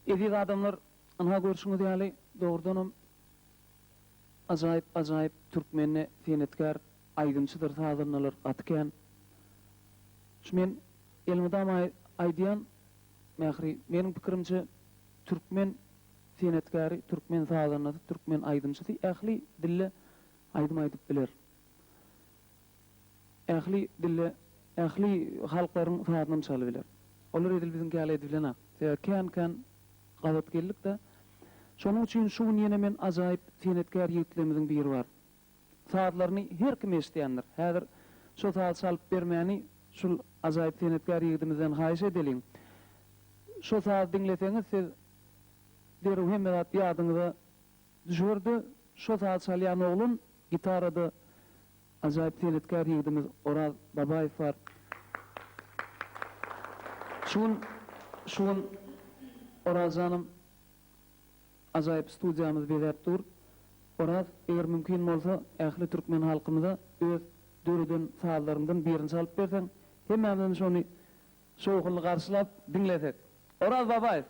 Eziz adamlar, ynha görşüňiz ýaly, dogrudanam ajaýyp ajaýyp türkmende senetkär aýdymçydyr sazandalar gaty kän. Şu men elmydama aýdýan Mähri, meniň pikirimçe türkmen senetkäri, türkmen sazandasy, türkmen aýdymçysy ähli dilde aýdym aýdyp biler. Ähli dilde, ähli halklaryň sazynam çalybiler. Olar edil biziňki ýaly edibilenak. Sebäbi kän-kän gabat geldik-de. Şonuň üçin şu gün ýene men ajaýyp senetkär ýigitlerimiziň biri bar. Sazlaryny her kim eşidýändir. Häzir şo sazy çalyp bermäni şul ajaýyp senetkär ýigidimizden haýyş edeliň. Şo sazy diňleseňiz siz derrew hemme zat ýadyňyza düşer-de, şo sazy çalýan oglan gitarada Ajaýyp senetkär ýigidimiz Oraz Babaýew bar. Şu gün şu gün Orazjanam ajaýyp studiýamyzy bezäp dur. Oraz, eger mümkin bolsa, ähli türkmen halkymyza öz döreden sazlaryňdan birini çalyp berseň, hemmämizem şony şowhunly garşylap diňlesek. Oraz Babaýew.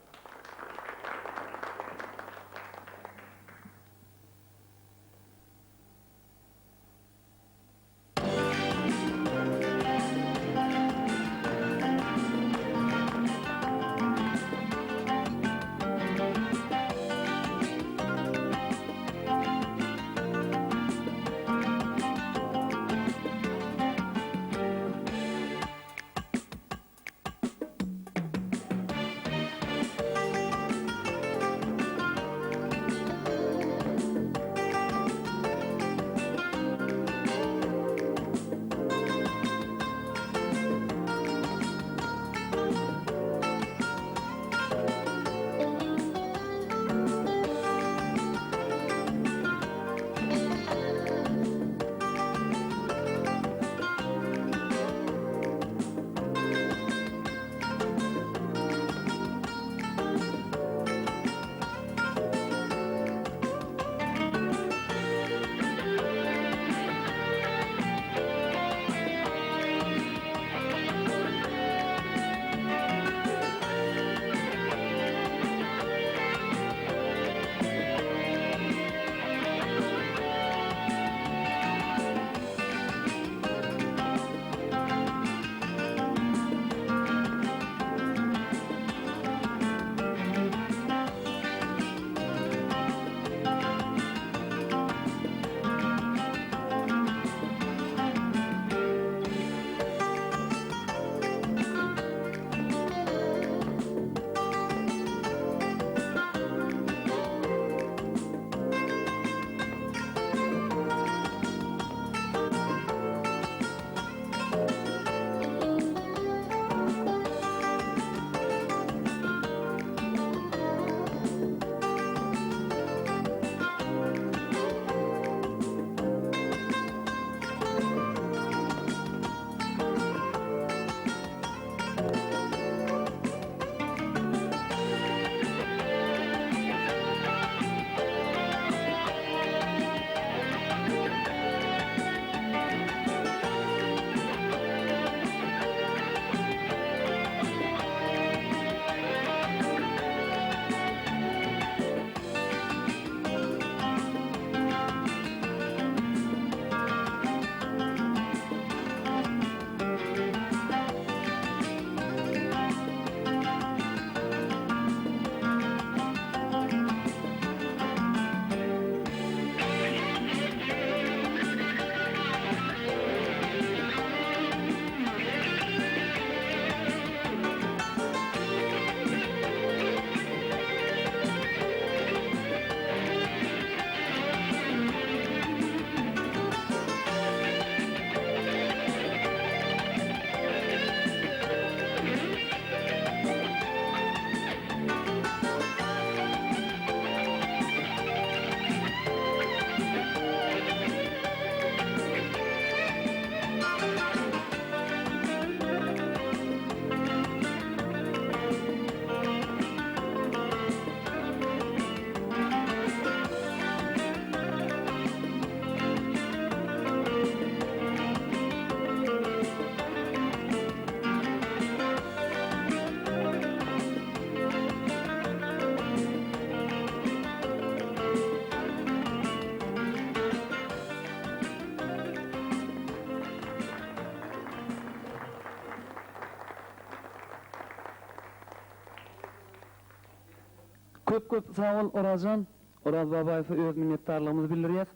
Köp köp sag bol Orazjan. Oraz Babaýewe öz minnetdarlygymyzy bildirýäs.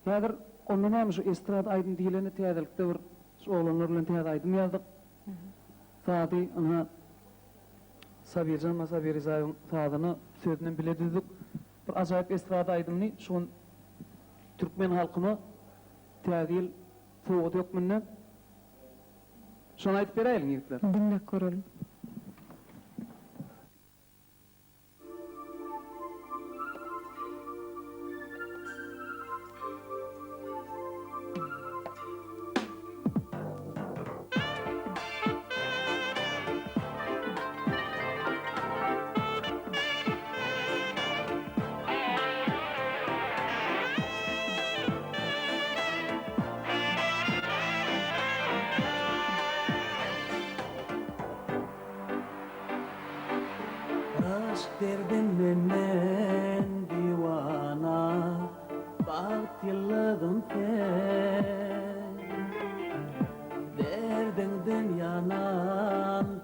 Häzir onda näme şu estrada aýdym diýleni täzelikde bir şu oglanlar bilen täze aýdym ýazdyk. Sazy ynha Sabirjan ma Sabir Rizaýewiň sazyna sözünem bile düzdük. Bir ajaýyp estrada aýdymyny şu gün türkmen halkyna täze ýyl sowgady hökmünde şony aýdyp beräýeliň ýigitler. Diňläp görelim. Aşk derdinden men diwana, Bagt ýyldyzym sen. Derdiňden ýanan.